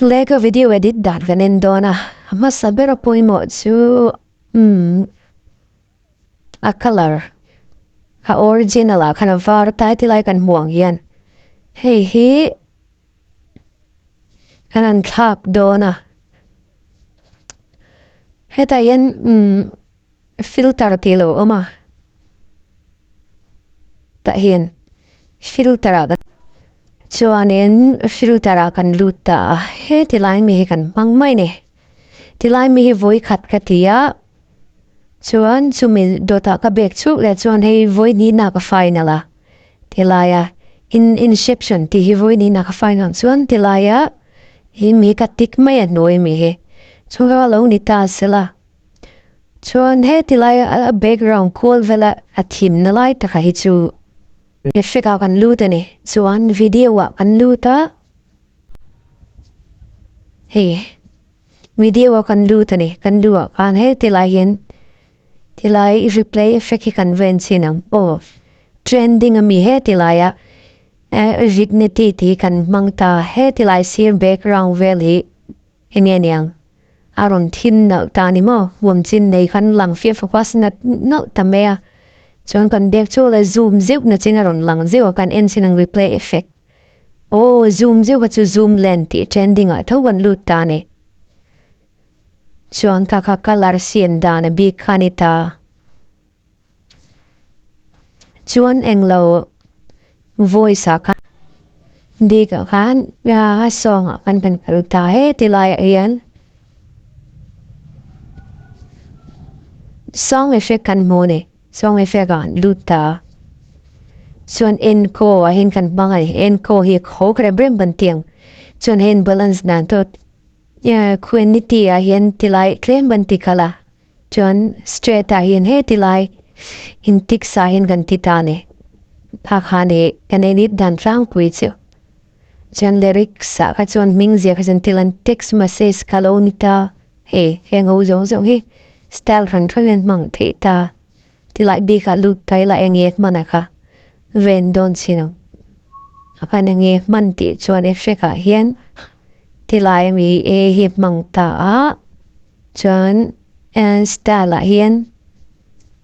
Lego video edit dan kan en dawn a, a hmasa ber a pawimawh chu umm a colour a original ah khan a var tai ti lai kan hmuh ang hian hei hi kan han thlak dawn a, hetah hian umm filter tih a lo awm a tah hian filter ah chuanin filter ah kan lut ta a heti lai mi hi kan hmang mai ni tilai mi hi vawi khat ka ti a chuan chumi dawtah ka bag chhuk leh chuan hei vawi hnihna ka final a tilaia in inception tih hi vawi hnihna ka final chuan tilaia hi mi ka tik mai a hnuai mi hi chhunga lo ni ta sela. Chuan heti lai a background kual vela a thimna lai taka hi chu effect ah kan lut a ni. Chuan video ah kan lut a, hei video ah kan lut a ni, kan luh ah khan heti lai hian tilai replay effect hi kan ven chin ang aw trending ami heti laia vignette tih hi kan hmang ta heti lai sir background vel hi Eng nge niang? A rawn thin nalh ta ni maw? Huam chin nei khan lang fiah focus nat nalh ta mai a. Chuan kan bag chu la zoom zeuh na chin a rawn lang zeuh a, kan en chin ang replay effect. Aw zoom zeuh a chu zoom len tih trending ah tho kan lut ta ni. Chuan kha kha colour siam dan a bik kha ni ta. Chuan englo voice ah khan bik ah khan a song ah khan kan kal ta he ti lai ah hian song effect kan hmu a ni song effect ah an lut ta chuan enco ah hian kan hmang a ni enco hi khaw khat rem kan tih ang chuan hei an balance dan tawt quantity ah hian ti lai tlem kan ti khalh a. Chuan straight ah hian heti lai in tik sa hian kan ti ta a ni. Phak han hi kan edit dan tlangpui chu. Chuan lyrics ah kha chuan hming zia kha chuan thil an text message kha lo ni ta hei heng ho zawng zawng hi style hran hran hian hmang theih ta. Tilai bik ah lut ta ila eng nge hman a kha ven dawn chin ang. A khan eng nge hman tih chuan effect ah hian tilai ami e hi hmang ta a. Chuan style ah hian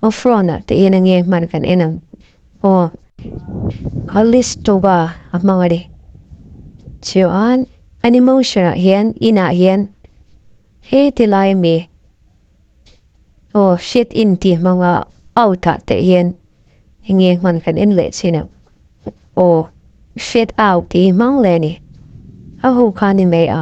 aw front ah te hian enge hman kan en ang aw Calistoga a hmang a ni. Chuan animotion ah hian inah hian heti lai ami aw hriat in tih hmang a out ah te hian enge hman kan en leh chin ang aw hriat out tih hi hmang leh a ni a ho kha ni mai a.